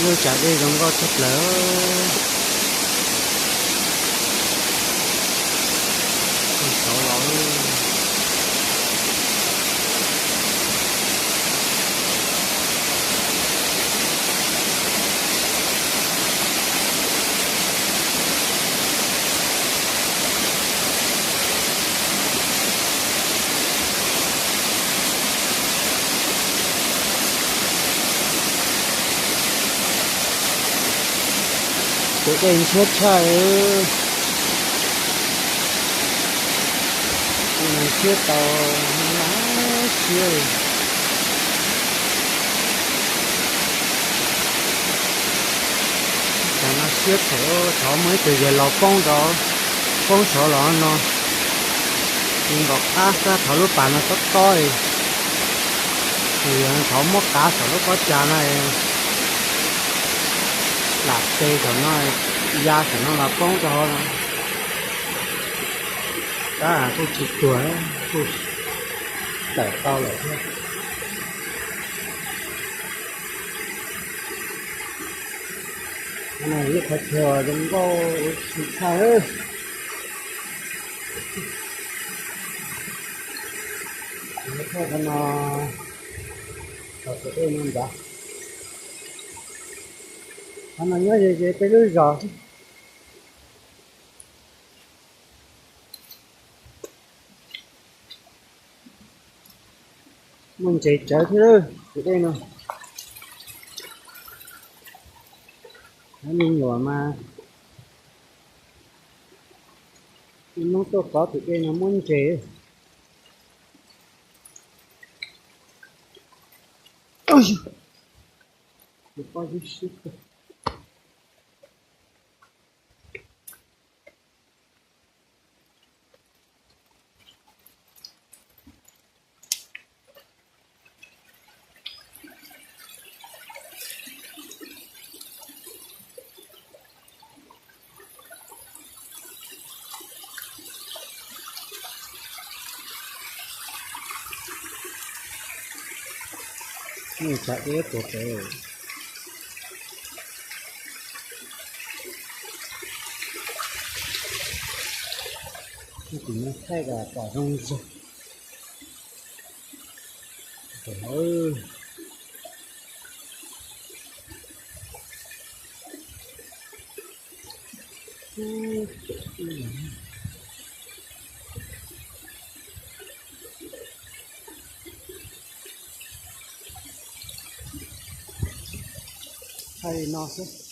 Lub tsam dej zoo nkauj tshaj plaws. Saud los. Tus dej ntshiab tshaj. Ntshiab tau, ntshiab li. Cov no siab tshaj, thaum muaj ib tug yawg laus poob rau, poob saud los no, nkaum qab xwb, thaum lub pas no tob tob li. Ces yog thaum muab kav saum lub pob tsav no, lam tes saum no, ya saum no los poob rau hauv no. Tab kuj tsis tuag, kuj tawm tau lawm thiab. Ib qhov chaw zoo nkauj tsis tshaj. Qhov no, qhov no ntawd, qhov no nyob ze ze peb lub zos. Muaj ntses tsawv thiab tus dej no. Cov me nyuam mas ib hnub tuaj pov tus dej no muab ntses. Tsam dej tuag pem. Tus no thaij kom pom zoo zog. Thaij li no xwb.